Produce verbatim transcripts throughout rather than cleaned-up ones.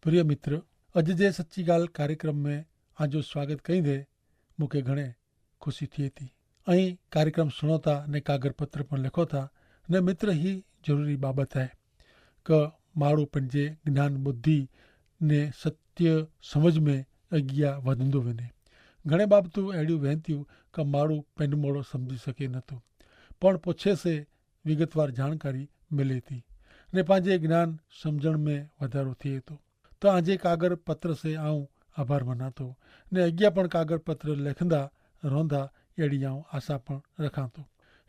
પ્રિય મિત્ર, અજ જે સચ્ચી ગાલ કાર્યક્રમ મેં આજો સ્વાગત કઈ દે મુકે ઘણે ખુશી થી તી. અહીં કાર્યક્રમ સુણોતા ને કાગરપત્ર પણ લેખોતા ને મિત્ર હી જરૂરી બાબત હૈ કે માડૂ પન જે જ્ઞાન બુદ્ધિ ને સત્ય સમજ મેં અગિયા વધુંદો વેને. ઘણે બાબતો એડ્યું વહેંત્યું કે માડૂ પન મોડો સમઝી શકે નતો, પણ પોછે સે વિગતવાર જાણકારી મિલે તી ને પાંજે જ્ઞાન સમઝણ મેં વધારો થિયે તો. તો આજે કાગર પત્ર સે આઉં આભાર મનાતો ને અગિયા પણ કાગર પત્ર લેખંદા રોંધા એડી આઉં આશા પણ રખાતો.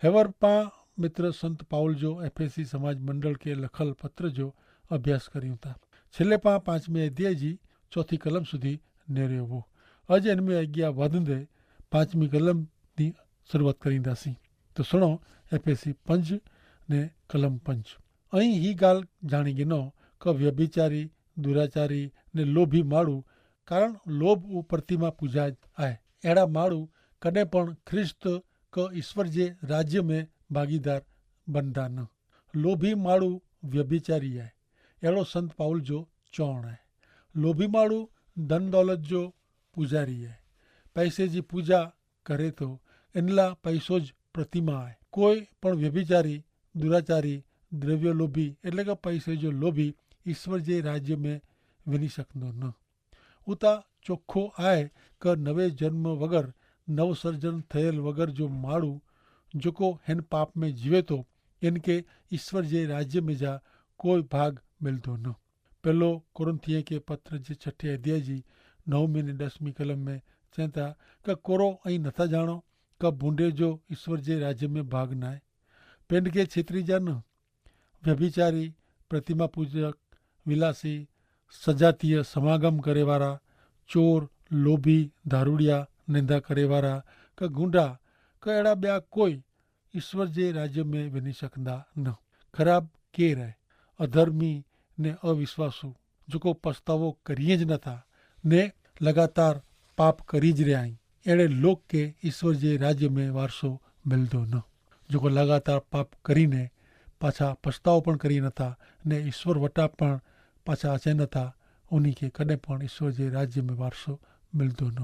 હેવર પા મિત્ર સંત પાઉલ જો એફેસી સમાજ મંડળ કે લખલ પત્ર જો અભ્યાસ કર્યું તા. છેલ્લે પા પાંચમે અધ્યાય જી ચોથી કલમ સુધી નેર્યો વો. અજ એન મેં અગિયા વધન દે પાંચમી કલમ ની શરૂઆત કરીંદા સી. તો સુણો, એફેસી પંજ ને કલમ પંજ. અહીં હી ગાલ જાણી ગિનો કે વ્યભિચારી, દુરાચારી ને લોભી માળું, કારણ લોભ ઉપ પ્રતિમા પૂજા આય, એડા માળું કદે પણ ખ્રિસ્ત કે ઈસ્વર જે રાજ્ય મેં ભાગીદાર બનદા ન. લોભી માળું વ્યભિચારી આય, એડો સંત પાઉલ જો ચોણ આય. લોભી માળું ધન દોલત જો પૂજારી આય. પૈસે જી પૂજા કરે તો એનલા પૈસો જ પ્રતિમા આય. કોઈ પણ વ્યભિચારી, દુરાચારી, દ્રવ્યલોભી એટલે કે પૈસે જો લોભી ઈસ્વર જે રાજ્ય મેં વિની શકનો ન. ઉતા ચોખો આય કે નવે જન્મ વગર નવસર્જન થયેલ વગર જો માળું જોકો હેન પાપ મેં જીવે તો એનકે ઈસ્વર જે રાજ્ય મેં જા કોઈ ભાગ મિલતો ન. પહેલો કોરિંથીય કે પત્ર જે છઠે અધ્યાય જી નવમી ને દસમી કલમ મેં ચેંતા કે કોરો અહીં નથા જાણો કે ભૂંડે જો ઈસ્વર જે રાજ્ય મેં ભાગ નાય. પેંડ કે છેતરી જા ન. વ્યભિચારી, પ્રતિમા પૂજક, વિલાસી, સજાતીય સમાગમ કરેવારા, ચોર, લોભી, ધારૂડિયા, નિંદા કરેવારા, કે ગુંડા, કે એડા બ્યા કોઈ ઈસ્વર જે રાજ્ય મેં વિની શકદા ન. ખરાબ કેર હૈ? અધર્મી ને અવિશ્વાસુ, જોકો પસ્તાવો કરીએ જ નતા ને લગાતાર પાપ કરી જ રહ્યા હૈં. એડે લોક કે ઈસ્વર જે રાજ્ય મેં વારસો મિલદો ન. જોકો લગાતાર પાપ કરીને પાછા પસ્તાવો પણ કરી નતા ને ઈસ્વર વટા પણ પાછા અચે નતા, ઉની કે કદે પણ ઈસ્વર જે રાજ્ય મેં વારસો મિલદો ન.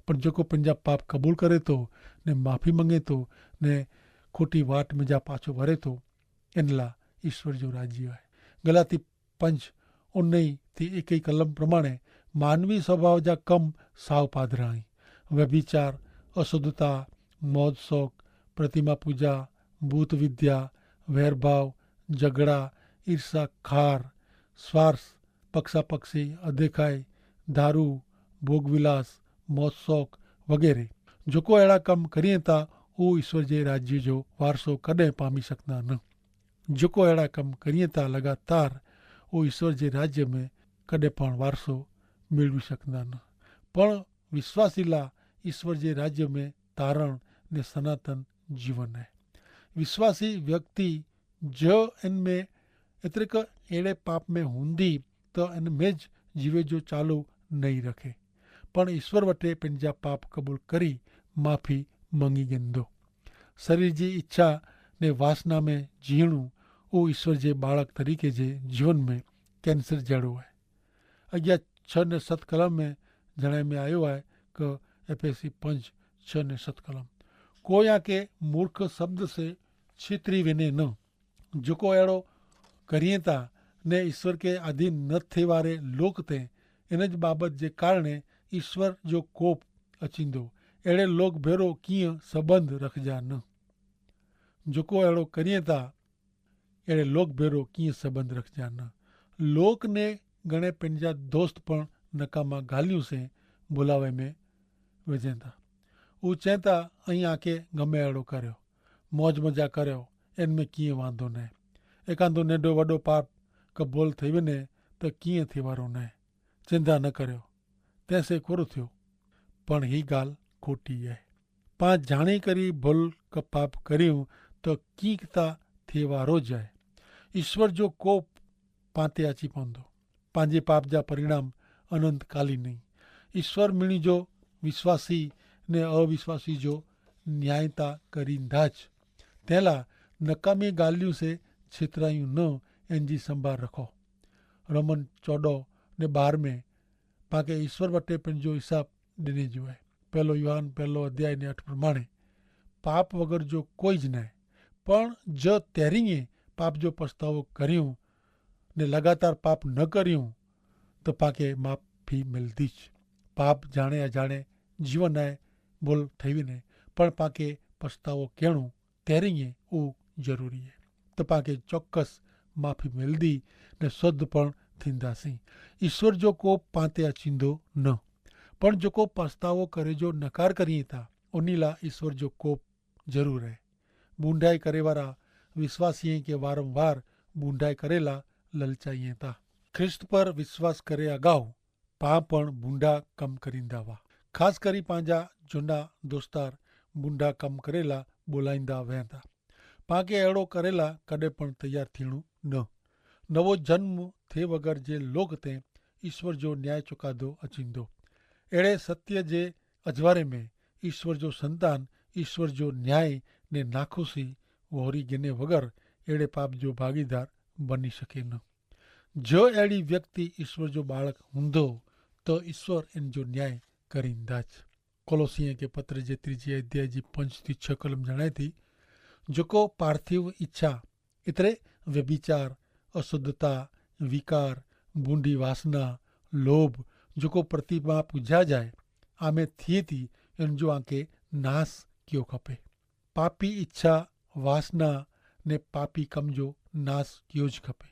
પણ જોકો પંજા પાપ કબૂલ કરે તો ને માફી મંગે તો ને ખોટી વાટ મેં જા પાછો વરે તો એનલા ઈસ્વર જો રાજ્ય હૈ. ગલાતી પંચ ઉન્નઈ થી એકઈ કલમ પ્રમાણે માનવી સ્વભાવ જા કમ સાવ પાધરાઈ. વ્યભિચાર, અશુદ્ધતા, મોજશોખ, પ્રતિમા પૂજા, ભૂતવિદ્યા, વૈરભાવ, જગડા, ઈર્ષ્યા, ખાર, સ્વાર્થ, પક્ષાપક્ષી, અધેખાઈ, ધારૂ, ભોગવિલાસ, મોજશોખ વગેરે. જોકો એડા કમ કરિયે તા ઉ ઈસ્વર જે રાજ્ય જો વારસો કદે પામી સકના ન. જોકો એડા કમ કરિયે તા લગાતાર ઉ ઈસ્વર જે રાજ્ય મેં કદે પણ વારસો મેળવી સકના ન. પણ વિશ્વાસીલા ઈસ્વર જે રાજ્ય મેં તારણ ને સનાતન જીવન હૈ. વિશ્વાસી વ્યક્તિ જો એન મેં એતરેક એડે પાપ મેં હુંદી તો એન મેં જ જીવે જો ચાલુ નહીં રખે. પણ ઈસ્વર વટે પેનજા પાપ કબૂલ કરી માફી મંગી ગેંદો. શરીર જી ઇચ્છા ને વાસના મેં જીણું ઉ ઈસ્વર જે બાળક તરીકે જે જીવન મેં કેન્સર જેડો હૈ. અગિયા છ ને સત કલમ મેં જણાય મેં આયો હૈ કે એફેસી પંચ છ ને સત કલમ, કોઈ આકે મૂર્ખ શબ્દ સે છેતરી વેને ન. જોકો એડો કરિયે તા ને ઈસ્વર કે આધીન ન થેવારે લોક તે એન જ બાબત જે કારણે ઈસ્વર જો કોપ અચીંદો. એડે લોક ભેરો કિયા સંબંધ રખજા ન. જોકો એડો કરિયે તા એડે લોક ભેરો કિયા સંબંધ રખજા ન. લોક ને ગણે પેનજા દોસ્ત પણ નકામા ગાલિયું સે બોલાવે મેં વેજેંદા. ઉચેંતા અહીં આકે ગમે એડો કર્યો, મોજ મજા કર્યો, એન મેં કિયા વાંધો નાય. એકાંદો નેડો વડો પાપ કબોલ થઈવે ને તો કિયા થેવારો નાય. ચિંતા ન કર્યો, તેસે કોરો થયો. પણ હી ગાલ ખોટી હૈ. પાં જાણી કરી ભલ કપાપ કર્યું તો કિંક તા થેવારો જાય. ઈસ્વર જો કોપ પાંતે આચી પોંદો. પાંજે પાપ જા પરિણામ અનંતકાલી નહીં. ઈસ્વર મિણી જો વિશ્વાસી ને અવિશ્વાસી જો ન્યાયતા કરીંદા જ. તેલા નકામી ગાલિયું સે છેતરાયું ન એનજી સંભાર રખો. રોમન ચોડો ને બાર મેં પાંકે ઈસ્વર વટે પન જો હિસાબ દેને જો હૈ. પહેલો યોહાન પહેલો અધ્યાય ને અઠ પ્રમાણે પાપ વગર જો કોઈ જ નાય. પણ જો તેરીએ પાપ જો પસ્તાવો કર્યું ને લગાતાર પાપ ન કર્યું તો પાંકે માફી મિલતી જ. પાપ જાણે અજાણે જીવન આય ભૂલ થઈવી ને, પણ પાંકે પસ્તાવો કહેણું તેરીએ ઉં જરૂરી હૈ. તો પાંકે ચોક્કસ માફી મિલદી ને શોધ પણ થીંદા સી. ઈસ્વર જો કોપ પાંતે અચીંદો ન, પણ જોકો પસ્તાવો કરે જો નકાર કરીએ તા ઉનીલા ઈસ્વર જો કોપ જરૂર હૈ. બૂંડાઈ કરેવારા વિશ્વાસીએ કે વારંવાર બૂંડાઈ કરેલા લલચાઈએ તા. ખ્રિસ્ત પર વિશ્વાસ કરે અગાઉ પાં પણ બૂંડા કમ કરીંદા વા. ખાસ કરી પાંજા જુના દોસ્તાર બૂંડા કમ કરેલા બોલાઈંદા વહેંતા. પાંકે એડો કરેલા કદે પણ તૈયાર થીણું ન. નવો જન્મ થે વગર જે લોક તે ઈસ્વર જો ન્યાય ચોકાદો અચીંદો. એડે સત્ય જે અજવારે મેં ઈસ્વર જો સંતાન ઈસ્વર જો ન્યાય ને નાખુસી વહોરી ગેને વગર એડે પાપ જો ભાગીદાર બની શકે ન. જો એડી વ્યક્તિ ઈસ્વર જો બાળક હુંદો તો ઈસ્વર એન જો ન્યાય કરીંદા જ. કોલોસિયે કે પત્ર જે ત્રીજી અધ્યાય જી પંચ થી છ કલમ જણાય થી, જોકો પાર્થિવ ઇચ્છા એતરે વ્યભિચાર, અશુદ્ધતા, વિકાર, બૂંડી વાસના, લોભ, જોકો પ્રતિમા પૂજા જાય આમે થિયે થી એન જો આંકે નાસ કિયો ખપે. પાપી ઇચ્છા, વાસના ને પાપી કમ જો નાસ કિયો જ ખપે.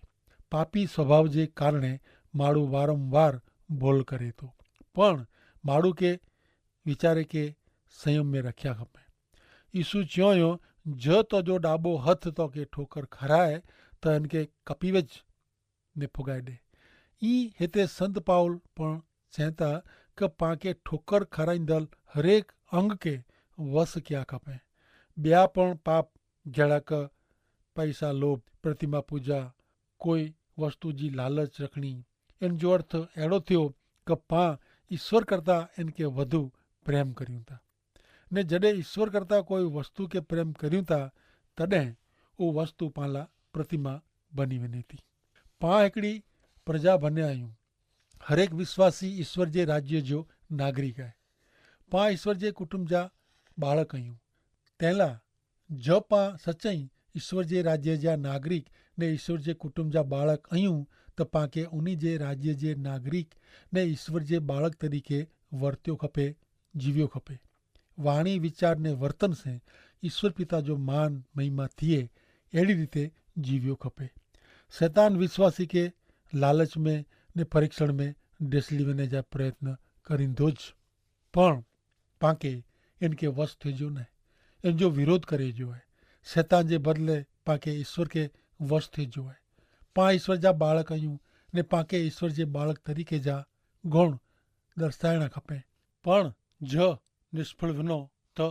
પાપી સ્વભાવ જે કારણે માડૂ વારંવાર ભોલ કરે તો, પણ માડૂ કે વિચારે કે સંયમ મેં રખ્યા ખપે. ઈસુ ચ્યોંયો, જો તો જો ડાબો હથ તો કે ઠોકર ખરાય તો એન કે કપીવે જ ને ફુગાઈ દે. ઈ હેતે સંત પાઉલ પણ ચેંતા કે પાંકે ઠોકર ખરાઈંદલ હરેક અંગ કે વસ ક્યા ખપે. બ્યા પણ પાપ જેડા કે પૈસા લોભ, પ્રતિમા પૂજા, કોઈ વસ્તુ જી લાલચ રખણી. એન જો અર્થ એડો થયો કે પાં ઈસ્વર કરતા એન કે વધુ પ્રેમ કર્યું તા. ને જડે ઈસ્વર કરતા કોઈ વસ્તુ કે પ્રેમ કર્યું તા તદે ઉં વસ્તુ પાંલા પ્રતિમા બની વેને તી. પાં હિકડી પ્રજા ભને આયું. હરેક વિશ્વાસી ઈસ્વર જે રાજ્ય જો નાગરિક હૈ. પાં ઈસ્વર જે કુટુંબ જા બાળક અયું. તેલા જો પાં સચ્ચાઈ ઈસ્વર જે રાજ્ય જા નાગરિક ને ઈસ્વર જે કુટુંબ જા બાળક અયું, તો પાંકે ઉની જે રાજ્ય જે નાગરિક ને ઈસ્વર જે બાળક તરીકે વર્ત્યો ખપે, જીવ્યો ખપે. વાણી વિચાર ને વર્તન સે ઈસ્વર પિતા જો માન મહિમા થિયે એડી રીતે જીવ્યો ખપે. સૈતાન વિશ્વાસી કે લાલચ મેં ને પરીક્ષણ મેં ડેસલી વેને જા પ્રયત્ન કરીંદો જ. પણ પાંકે એન કે વસ થે જો નાય, એન જો વિરોધ કરે જો હૈ. સૈતાન જે બદલે પાંકે ઈસ્વર કે વસ થે જો હૈ. પાં ઈસ્વર જા બાળક અયું ને પાંકે ઈસ્વર જે બાળક તરીકે જા ગોણ દર્શાયણા ખપે. પણ જો નિષ્ફળ વિનો તો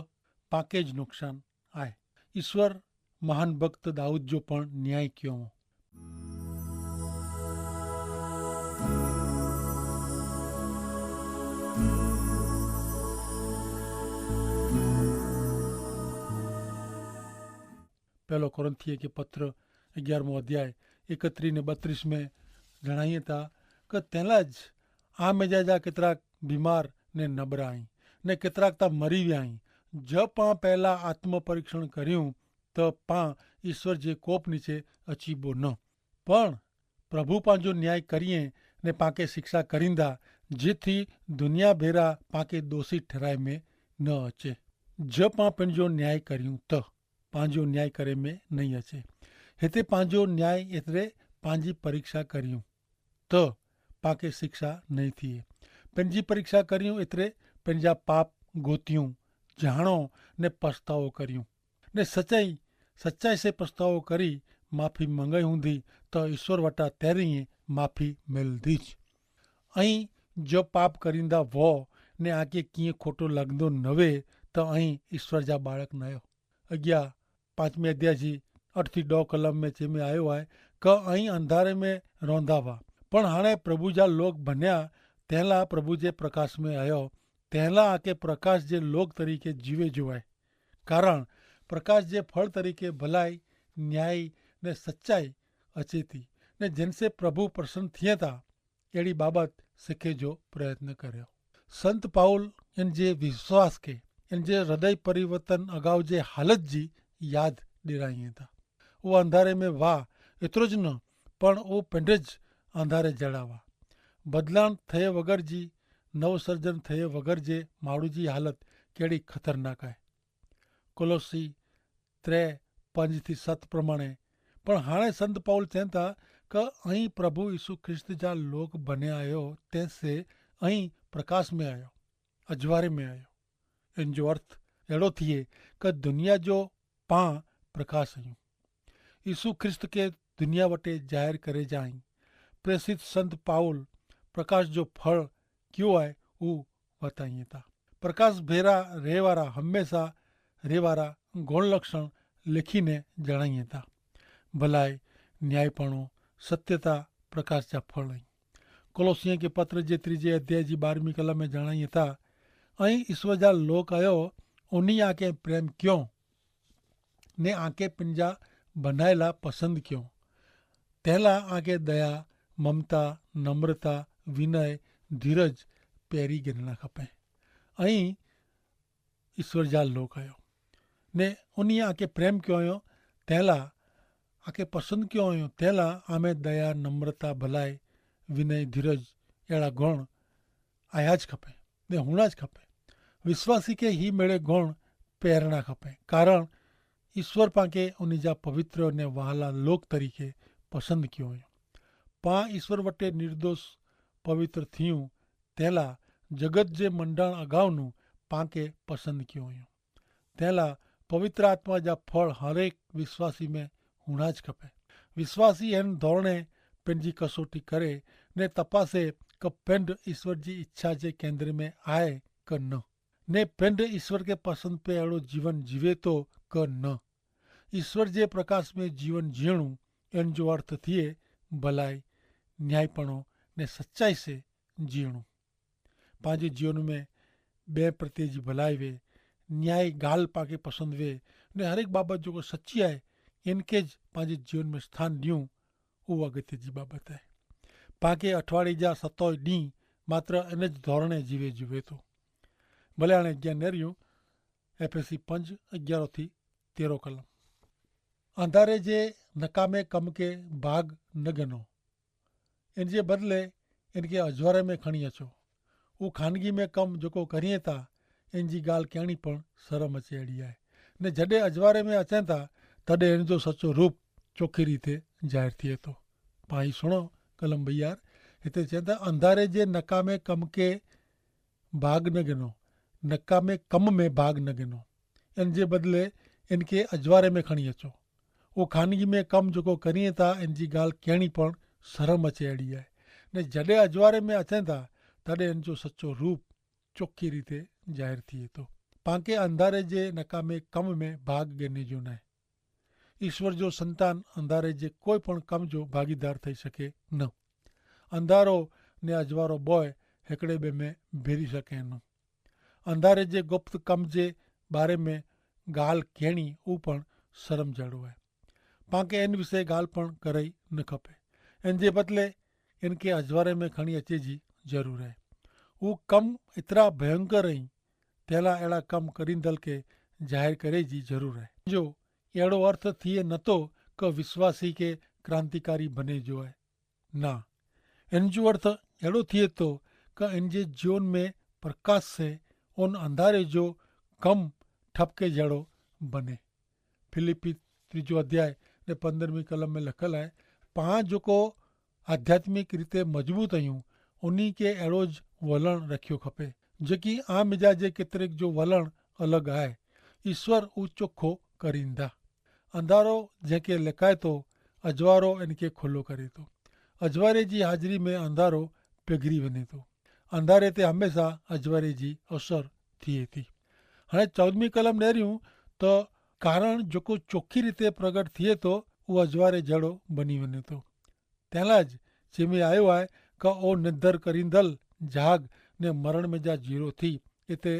પાંકે જ નુકસાન આય. ઈસ્વર મહાન ભક્ત દાઉદ જો પણ ન્યાય ક્યો હો. પહેલો કોરિંથીય કે પત્ર અગિયારમો અધ્યાય એકત્રી ને બત્રીસ મેં જણાયે તા કે તેલા જ આ મેજા જા કેતરાક બીમાર ને નબરા હૈં, ને કેતરાક તા મરી વ્યા હૈં. જો પાં પહેલા આત્મપરીક્ષણ કર્યું તો પાં ઈસ્વર જે કોપ નીચે અચીબો ન. પણ પ્રભુ પાંજો ન્યાય કરીએ ને પાંકે શિક્ષા કરીંદા, જેથી દુનિયા ભેરા પાંકે દોષી ઠરાય મેં ન અચે. જો પાં પન જો ન્યાય કર્યું તો પાંજો ન્યાય કરે મેં નહીં અચે. હેતે પાંજો ન્યાય એતરે પાંજી પરીક્ષા કર્યું તો પાંકે શિક્ષા નહીં થિયે. પન જી પરીક્ષા કર્યું એતરે પન જા પાપ ગોત્યું, જાણો ને પસ્તાવો કર્યું, ને સચાઈ સચાઈ સે પસ્તાવો કરી માફી મંગાઈ હુંદી, તો ઈસ્વર વટા તેરી માફી મેલ દીજ. અહીં જો પાપ કરીંદા વો ને આકે કિંય ખોટો લગદો નવે, તો અહીં ઈસ્વર જા બાળક નયો. અગિયા પાંચમે અધ્યાય જી અઠ થી દો કલમ મેં ચેમે આયો આય, કે અહીં અંધારે મેં રોંધાવા પણ હાણે પ્રભુ જા લોક ભન્યા, તેલા પ્રભુ જે પ્રકાશ મેં આયો, તેલા આકે પ્રકાશ જે લોક તરીકે જીવે જોવાય. કારણ પ્રકાશ જે ફળ તરીકે ભલાઈ, ન્યાયી ને સચ્ચાઈ અચેતી, ને જેનસે પ્રભુ પ્રસન્ન થિયે તા. એડી બાબત સિખે જો પ્રયત્ન કર્યો. સંત પાઉલ એન જે વિશ્વાસ કે એન જે હૃદય પરિવર્તન અગાઉ જે હાલત જી યાદ ડેરાઈ થા. ઉહ અંધારે મેં વાહ એતરો જ ન પણ ઉહ પેંડે જ અંધારે જેડા વાહ. બદલાણ થયે વગર જી નવસર્જન થયે વગર જે માણૂ જી હાલત કેડી ખતરનાક આય. કોલોસી ત્રે પંજ થી સત પ્રમાણે. પણ હાણે સંત પાઉલ ચેંતા કે અહીં પ્રભુ ઈસુ ખ્રિસ્ત જા લોક બને આયો તે સે અહીં પ્રકાશ મેં આયો, અજવારે મેં આયો. એન જો અર્થ એડો થિયે કે દુનિયા જો પાં પ્રકાશ અયું. ઈસુ ખ્રિસ્ત કે દુનિયા વટે જાહેર કરે જાઈ. પ્રેસિત સંત પાઉલ પ્રકાશ જો ફળ ક્યો આય ઉ વતાઈ થા. પ્રકાશ ભેરા રહેવારા હંમેશા રહેવારા ગૌણલક્ષણ લેખીને જણાઈ થા. ભલાઈ, ન્યાયીપણો, સત્યતા પ્રકાશ જા ફળ અહીં. કોલોસિયા કે પત્ર જે ત્રીજે અધ્યાય જી બારમી કલમ મેં જણાઈ થા. અહીં ઈસવ જા લોક આયો, ઉની આકે પ્રેમ ક્યો ને આકે પંજા ભનાયેલા પસંદ ક્યો. તેલા આકે દયા, મમતા, નમ્રતા, વિનય, ધીરજ પેરી ગિનના ખપે. અહીં ઈસવર જા લોક આયો ને ઉની આકે પ્રેમ ક્યો આયો, તેલા આકે પસંદ ક્યો આયો. તેલા આમે દયા, નમ્રતા, ભલાઈ, વિનય, ધીરજ એડા ગણ આયા જ ખપે ને હુણા જ ખપે. વિશ્વાસી કે હી મેળે ગણ પહેરણા ખપે, કારણ ઈસ્વર પાંકે ઉની જા પવિત્ર ને વહાલા લોક તરીકે પસંદ કિયો હોયો. પાં ઈસ્વર વટે નિર્દોષ પવિત્ર થિયું તેલા જગત જે મંડાણ અગાઉનું પાંકે પસંદ કિયો હોયો. તેલા પવિત્ર આત્મા જા ફળ હરેક વિશ્વાસી મેં હુણા જ ખપે. વિશ્વાસી એન ધોરણે પેનજી કસોટી કરે ને તપાસે કે પેંડ ઈસ્વર જી ઇચ્છા જે કેન્દ્ર મેં આય કે ન, ને પેંડ ઈસ્વર કે પસંદ પે એડો જીવન જીવે તો કે ન. ઈસ્વર જે પ્રકાશ મેં જીવન જીણું એન જો અર્થ થિયે ભલાઈ, ન્યાયીપણો ને સચ્ચાઈ સે જીણું. પાંજે જીવન મેં બે પ્રત્યે જી ભલાઈ વે, ન્યાયી ગાલ પાંકે પસંદ વે ને હરેક બાબત જો કો સચ્ચી આય એન કે જ પાંજે જીવન મેં સ્થાન દિયું. ઉ અગત્ય જી બાબત આય. પાંકે અઠવાડિયે જા સતોય દિન માત્ર એન જ ધોરણે જીવે જીવે તો. ભલે આણે અજ્ઞાન નેર્યું. એફેસી પંજ અગિયારો થી તેરો કલમ. અંધારે જે નકામે કમ કે ભાગ ન ગનો, એન જે બદલે એન કે અજવારે મેં ખણી અચો. ઉં ખાનગી મેં કમ જોકો કરીએ તા એન જી ગાલ કહેણી પણ સરમ અચે એડી આય. ને જડે અજવારે મેં અચેતા તદે એન જો સચો રૂપ ચોખી રીતે જાહેર થિયે તો. પાઈ સુણો કલમ બૈયાર, હિતે ચેતા અંધારે જે નકામે કમ કે ભાગ ન ગિનો, નકામે કમ મેં ભાગ ન ગિનો. એન જે બદલે એન કે અજવારે મેં ખણી અચો. ઉં ખાનગી મેં કમ જોકો કરીએ તા એન જી ગાલ કહેણી પણ સરમ અચે એડી આય. ને જડે અજવારે મેં અચેતા તદે એન જો સચો રૂપ ચોખી રીતે જાહેર થિયે તો. પાંકે અંધારે જે નકામે કમ મેં ભાગ ગિને જો નાય. ઈસ્વર જો સંતાન અંધારે જે કોઈ પણ કમ જો ભાગીદાર થઈ શકે ન. અંધારો ને અજવારો બોય હેકડ઼ે બે મેં ભેરી શકે ન. અંધારે જે ગુપ્ત કમ જે બારે મેં ગાલ કહેણી ઉપણ સરમ જેડો હૈ. પાંકે એન વિશે ગાલ પણ કરાઈ ન ખપે. એન જે બદલે એન કે અજવારે મેં ખણી અચે જી જરૂર હૈ. ઉં કમ એતરા ભયંકર હૈં તેલા એડા કમ કરીંદલ કે જાહેર કરે જી જરૂર હૈ. જો એડો અર્થ થિયે નતો કે વિશ્વાસી કે ક્રાંતિકારી બને જો હૈ. ના, એન જો અર્થ એડો થિયે તો કે એન જે જીવન મેં પ્રકાશ સે ઉન અંધારે જો કમ ઠપકે જેડો બને. ફિલિપ્પી ત્રીજો અધ્યાય ને પંદ્રહમી કલમ મેં લખલ હૈ, પાંચ જોકો આધ્યાત્મિક રીતે મજબૂત અયું ઉની કે એડો જ વલણ રખ્યો ખપે. જેકી આ મિજા જે કેતરેક જો વલણ અલગ આય, ઈસ્વર ઉચોખો કરીંદા. અંધારો જેંકે લેકાય તો અજવારો એનકે ખુલ્લો કરે તો. અજવારે જી હાજરી મેં અંધારો પેગરી વને તો. અંધારે તે હમેંસા અજવારે જી અસર થિયે થી. હણે ચૌદમી કલમ નેર્યું તો કારણ જોકો ચોખી રીતે પ્રગટ થિયે તો ઉં અજવારે જેડો બની વને તો. તેલા જ જેમે આયો આય કે ઓ નિર્ધર કરીંદલ જાગ ને મરણ મેં જા જીરો થી એતે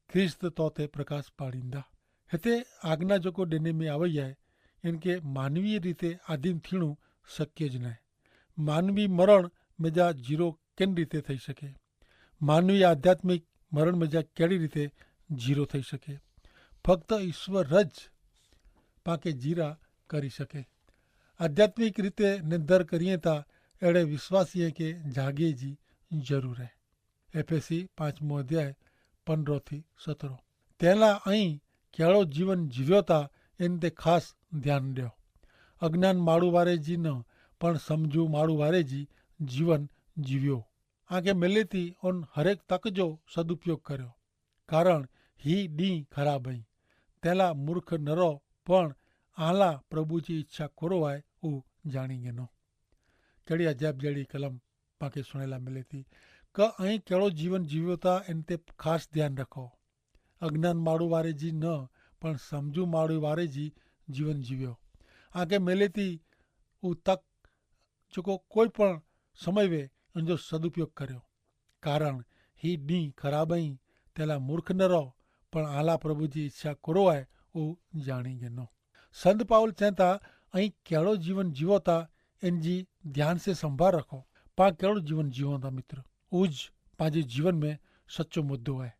ખ્રિસ્ત તો તે પ્રકાશ પાડીંદા. હેતે આજ્ઞા જોકો દેને મેં આવે આય એન કે માનવીય રીતે આધીન થીણું શક્ય જ નાય. માનવી મરણ મેજા જીરો કેન રીતે થઈ શકે? માનવી આધ્યાત્મિક મરણ મેજા કેડી રીતે જીરો થઈ શકે? ફક્ત ઈશ્વર જ પાંકે જીરા કરી શકે. આધ્યાત્મિક રીતે નિર્ધાર કરીએ તા એડે વિશ્વાસીએ કે જાગે જી જરૂર હૈ. એફેસી પાંચમો અધ્યાય પંદ્રહ થી સતરો. તેલા અહીં કેળો જીવન જીવ્યો તા એન તે ખાસ ધ્યાન દ્યો. અજ્ઞાન માળુ વારે જી ન પણ સમઝુ માળુ વારે જી જીવન જીવ્યો. આંકે મેલેતી ઓન હરેક તક જો સદુપયોગ કર્યો. કારણ હી દી ખરાબ હૈં. તેલા મૂર્ખ નરો પણ આલા પ્રભુ જી ઇચ્છા કોરો આય ઉ જાણી ગેનો. કેડી અજાયબ જેડી કલમ પાંકે સુણેલા મિલે થી. કે અહીં કેડો જીવન જીવ્યો થા એન તે ખાસ ધ્યાન રખો. અજ્ઞાન માળુ વારે જી ન પણ સમઝુ માળુ વારે જી જીવન જીવ્યો. આંકે મિલે થી ઉતક જોકો કોઈ પણ સમય વે એન જો સદુપયોગ કર્યો. કારણ હી દી ખરાબ અહીં તેલા મૂર્ખ ન રહો પણ આલા પ્રભુ જી ઇચ્છા કરો આય ઉ જાણી ગેનો. સંત પાઉલ ચેતા અહીં કેડો જીવન જીવો તા એન જી ધ્યાન સે સંભાર રખો. પા કેડો જીવન જીવો તા મિત્ર? ઉજ પાંજે જીવન મેં સચો મુદ્દો હૈ.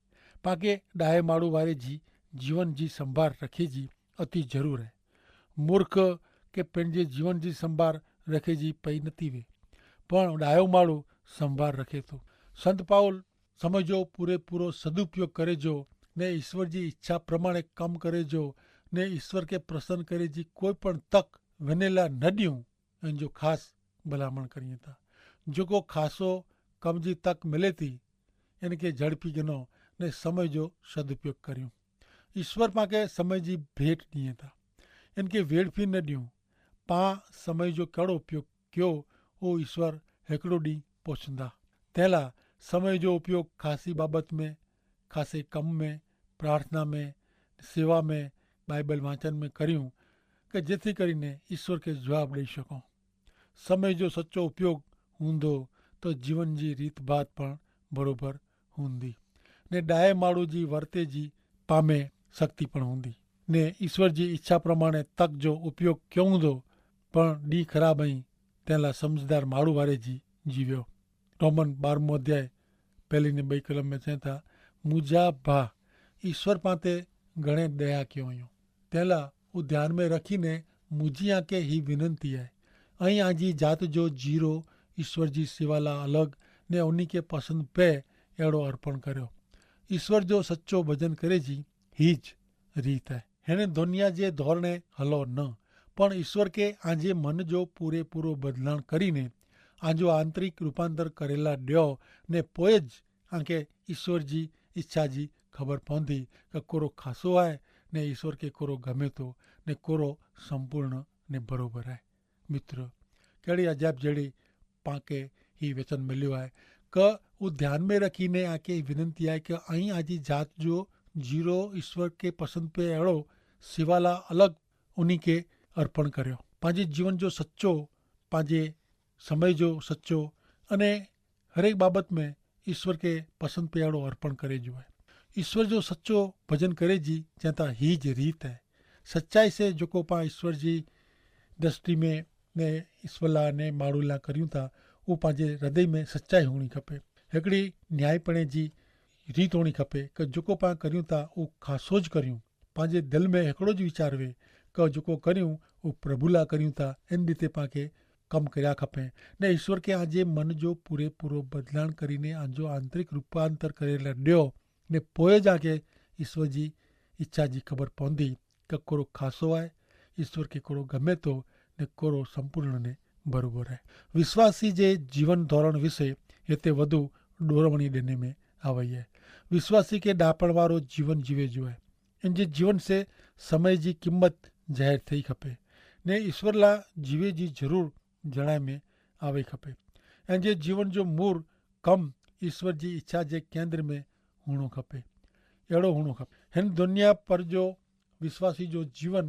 પાંકે ડાય માળુ વારે જી જીવન જી સંભાર રખે જી અતિ જરૂર હૈ. મૂર્ખ કે પેનજે જીવન જી સંભાર રખે જી પૈ નથી વે પણ ડાયો માળુ સંભાર રખે થો. સંત પાઉલ સમય જો પૂરે પૂરો સદુપયોગ કરે જો ને ઈસ્વર જી ઇચ્છા પ્રમાણે કમ કરે જો ને ઈસ્વર કે પ્રસન્ન કરે જી કોઈ પણ તક વેનેલા ન દિયું. એન જો ખાસ ભલામણ કરીએ તા જોકો ખાસો કમ જી તક મિલે તી એન કે ઝડપી ગનો ને સમય જો સદુપયોગ કર્યું. ઈસ્વર પાંકે સમય જી ભેટ દિયે તા એન કે વેડફી ન દિયું. પા સમય જો કેડો ઉપયોગ ક્યો ઓ ઈસ્વર હેકડો દી પોછંદા. તેલા સમય જો ઉપયોગ ખાસી બાબત મેં ખાસે કમ મેં પ્રાર્થના મેં સેવા મેં બાઈબલ વાંચન મેં કર્યું કે જેથી કરીને ઈસ્વર કે જવાબ દઈ શકો. સમય જો સચો ઉપયોગ હુંદો તો જીવન જી રીતભાત પણ બરોબર હુંદી ને ડાય માળુ જી વર્તે જી પામે શક્તિ પણ હુંદી ને ઈસ્વર જી ઇચ્છા પ્રમાણે તક જો ઉપયોગ ક્યો હુંદો. પણ દી ખરાબ અહીં તેલા સમઝદાર માળુ વારે જી જીવ્યો. રોમન બારમો અધ્યાય પહેલી ને બઈ કલમ મેં ચેતા મુજા ભા ઈસ્વર પાંતે ઘણે દયા ક્યો અયો. તેલા ઉ ધ્યાન મેં રખી ને મુજી આંકે હી વિનંતી હૈ. અહીં આજી જાત જો જીરો ઈસ્વર જી સેવાલા અલગ ને ઉની કે પસંદ પે એડો અર્પણ કર્યો. ઈસ્વર જો સચો ભજન કરે જી હી જ રીત હૈ. હેને ધોનિયા જે ધોરણે હલો ન પણ ઈસ્વર કે આજે મન જો પૂરે પૂરો બદલાણ કરીને આજો આંતરિક રૂપાંતર કરેલા ડ્યો ને પોય જ આંકે ઈસ્વર જી ઇચ્છા જી ખબર પોંધી કે કોરો ખાસો આય ને ઈસ્વર કે કોરો ગમે તો ને કોરો સંપૂર્ણ ને બરોબર આય. મિત્ર, કેડ઼ી અજાયબ જેડ઼ી પાંકે હી વચન મલ્યો આય કે ઉ ધ્યાન મેં રખી ને આંકે વિનંતી આય કે અહીં આજી જાત જો જીરો ઈસ્વર કે પસંદ પે એડો સિવાલા અલગ ઉની કે અર્પણ કર્યો. પાંજે જીવન જો સચો, પાંજે સમય જો સચો અને હરેક બાબત મેં ઈસ્વર કે પસંદ પે એડો અર્પણ કરે જો હૈ. ઈસ્વર જો સચો ભજન કરે જી ચેતા હી જ રીત હૈ. સચાઈ સે જોકો પાં ઈસ્વર જી દ્રષ્ટિ મેં ને ઈસ્વર લા ને માણુ લા કર્યું થા ઉપાજે હૃદય મેં સચાઈ હોણી ખપે. હેકડ઼ી ન્યાયીપણે જી રીત હોણી ખપે કે જોકો પાં કર્યું થા ઉ ખાસો જ કર્યું. પાંજે દિલ મેં હેકડો જ વિચારવે કે જોકો કર્યું ઉ પ્રભુ લા કર્યું થા એન રીતે પાંકે કમ કર્યા ખપે. ને ઈસ્વર કે આજે મન જો પૂરે પૂરો બદલાણ કરીને આજો આંતરિક રૂપાંતર કરેલા ડ્યો ને પોય જા કે ઈસ્વર જી ઇચ્છા જી ખબર પોંધી કે કોરો ખાસો આય, ઈસ્વર કે કોરો ગમે તો ને કોરો સંપૂર્ણ ને બરોબર આય. વિશ્વાસી જે જીવન ધોરણ વિશે હેતે વધુ ડોરવણી દેને મેં આવય હૈ. વિશ્વાસી કે ડાપણ વારો જીવન જીવે જો હૈ. એન જે જીવન સે સમય જી કિંમત જાહેર થઈ ખપે ને ઈસ્વર લા જીવે જી જરૂર જણાય મેં આવે ખપે. એન જે જીવન જો મૂર કમ ઈસ્વર જી ઇચ્છા જે કેન્દ્ર મેં હુણો ખપે. એડો હુણો ખપે હેન દુનિયા પર જો વિશ્વાસી જો જીવન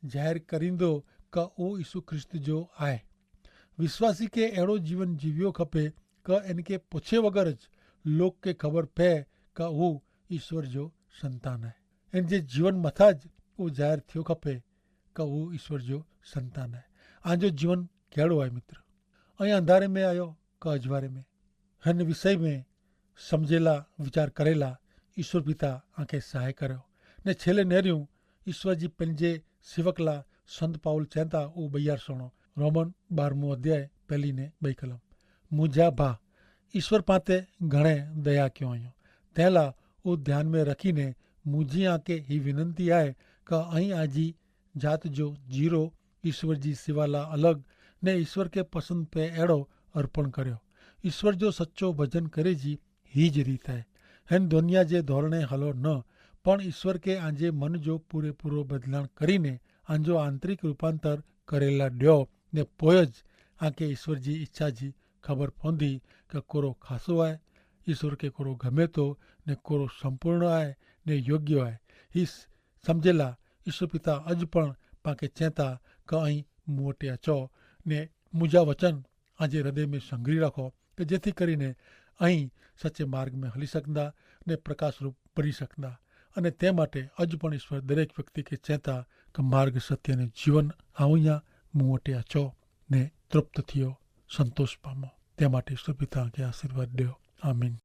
જાહેર કરીંદો કે ઉ ઈસુ ખ્રિસ્ત જો આય. વિશ્વાસી કે એડો જીવન જીવ્યો ખપે કે એન કે પોછે વગર જ લોક કે ખબર પૈ કે ઉ ઈસ્વર જો સંતાન આય. એન જે જીવન મતા જ ઉ જાહેર થયો ખપે કે ઉ ઈસ્વર જો સંતાન આય. આજો જીવન કહેડો આય મિત્ર? અહીં અંધારે મેં આયો કા અજવારે મેં હેન વિષય મેં સમઝેલા વિચાર કરેલા ઈસ્વર પિતા આંખે સહાય કર્યો. ને છેલ્લે નેર્યું ઈસ્વર જી પનજે સિવકલા સંત પાઉલ ચેંતા ઉ બૈયાર સણો. રોમન બારમું અધ્યાય પહેલી ને બૈકલમ. મુજા ભા ઈસ્વર પાંતે ઘણે દયા ક્યો અયો. તેલા ઉ ધ્યાન મેં રખી ને મુજી આંખે હી વિનંતી આય કે અહીં આજી જાત જો જીરો ઈસ્વર જી સિવાલા અલગ ને ઈસ્વર કે પસંદ પે એડો અર્પણ કર્યો. ઈસ્વર જો સચો ભજન કરે જી હી જ રીત હૈ. હેન દોનિયા જે ધોરણે હલો ન પણ ઈસ્વર કે આજે મન જો પૂરે પૂરો બદલાણ કરીને આજો આંતરિક રૂપાંતર કરેલા ડ્યો. ને પોય જ આકે ઈસ્વર જી ઇચ્છા જી ખબર પોંધી કે કોરો ખાસો આય, ઈસ્વર કે કોરો ગમે તો ને કોરો સંપૂર્ણ આય ને યોગ્ય આય. હી સમઝેલા ઈસ્વર પિતા અજ પણ પાંકે ચેંતા કે અહીં મુવટે અચો ને મુજા વચન આજે હૃદય મેં સંગ્રી રાખો કે જેથી કરીને અહીં સચ્ચે માર્ગ મેં હલી સકંદા ને પ્રકાશરૂપ બની સકંદા. અને તે માટે અજ પણ ઈસ્વર દરેક વ્યક્તિ કે ચેંતા કે માર્ગ સત્ય ને જીવન આઉયા મુવટે અચો ને તૃપ્ત થિયો સંતોષ પામો. તે માટે ઈસ્વર પિતા કે આશીર્વાદ દેઓ. આમીન.